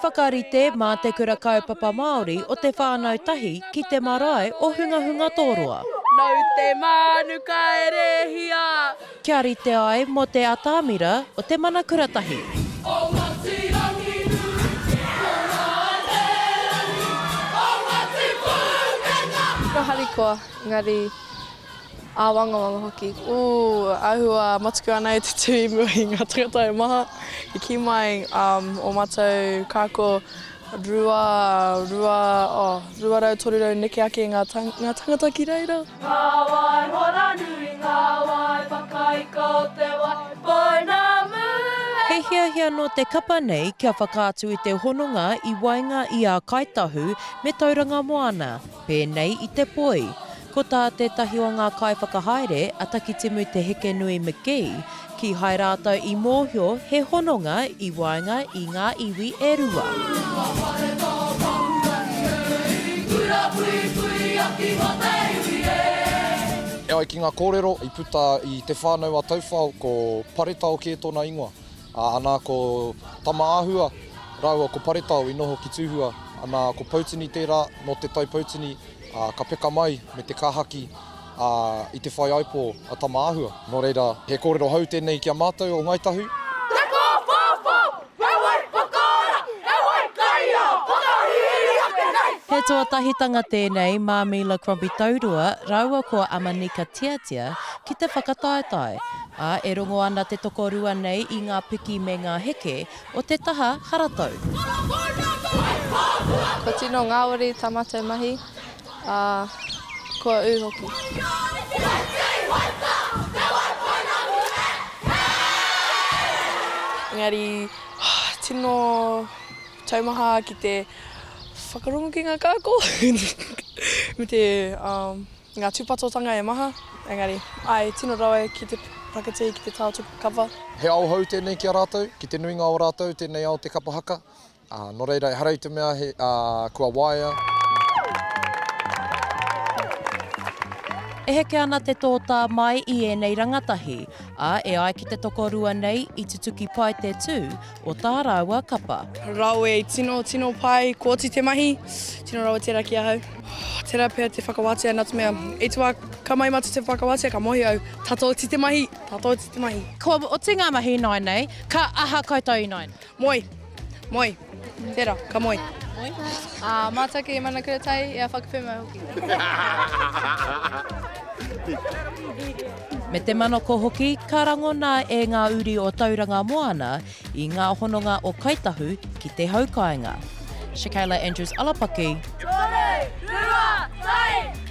whakarite mā Te Kura Kaupapa Māori o Te Whānau Tahi ki te marae o Hungahungatōroa. Nau te mānuka e rēhia. Kia rite ai mō te atamira o te Mana Kura Tahi. O Ngāti Ranginui, ko Ngāi-te-rangi, o Ngāti Pūkenga! Ka harikoa, engari āwangawanga hoki. Ooh, āhua matuku ana e te tū i mua i ngā tangata e maha. I kī mai ō mātou kāko rua, rua, oh, 200, 300 neke ake ngā, ngā tangata ki reira. Ngā wai horanui, ngā wai whakaika o te wai pounamu e. He hiahia nō te kapa nei kia whakaatu i te hononga i waenga i a Kāi Tahu me Tauranga Moana, pēnei i te poi. Ko tā tētahi o ngā kaiwhakahaere, a Takitimu Te Hekenui McGee, kīhai rātou i mōhio he hononga i waenga i ngā iwi e rua. E ai ki ngā kōrero i puta i te whānau a Tauwhao ko Paretao kē tōna ingoa. Ā, ana ko Tamaāhua rāua ko Paretao i noho ki Tūhua, ana ko Poutini tērā nō Te Tai Poutini, ā, ka peka mai me te kāhaki, ā, i te whaiāipo a Tamaāhua. Nō reira, he kōrero hou tēnei ki a mātou o Ngāi Tahu. Te kōwhāwhā, he wai whakaara, he wai kaiā, whakahihiri ake nei! He tuatahitanga tēnei mā Mila Crombie Taurua rāua ko Amanika Tiatia ki te whakataetae, ā, e rongo ana te tokorua nei i ngā piki me ngā heke o te taha haratau. Kua tino ngāwari tā mātou mahi, ā, kua ū hoki. Engari, tino taumaha ki te whakarongo ki ngā kākō me te Ngā tūpatotanga e maha, engari, āe, tino rawe ki te rakati, ki te taotu kapa. He ao hou tēnei ki a rātou, ki te nuinga o rātou, tēnei ao te kapa haka. Ā, nō reira, ehara i te mea he, ā, kua waea. E heke ana te tōtā mai i ēnei rangatahi, ā, e ai ki te tokorua nei i tutuki pai te tū o tā rāua kapa. Rawe, tino, tino pai, kua oti te mahi, tino rawe tērā ki ahau. Tērā pea te whakawātea nā te mea, i te wā ka mai mātou te whakawātea ka mōhio au, tata oti te mahi, tata oti te mahi. Kua oti ngā mahi ināianei, ka aha koutou ināianei? Moe, moe, tērā, ka moe. Moe? Ā, mātou ki Mana Kura Tai, i a Whakapūmau hoki. Me te manako hoki, ka rangona e ngā uri o Tauranga Moana i ngā hononga o Kai Tahu ki te hau kāinga. Shakayla Andrews Alapaki. Toru, rua, tahi!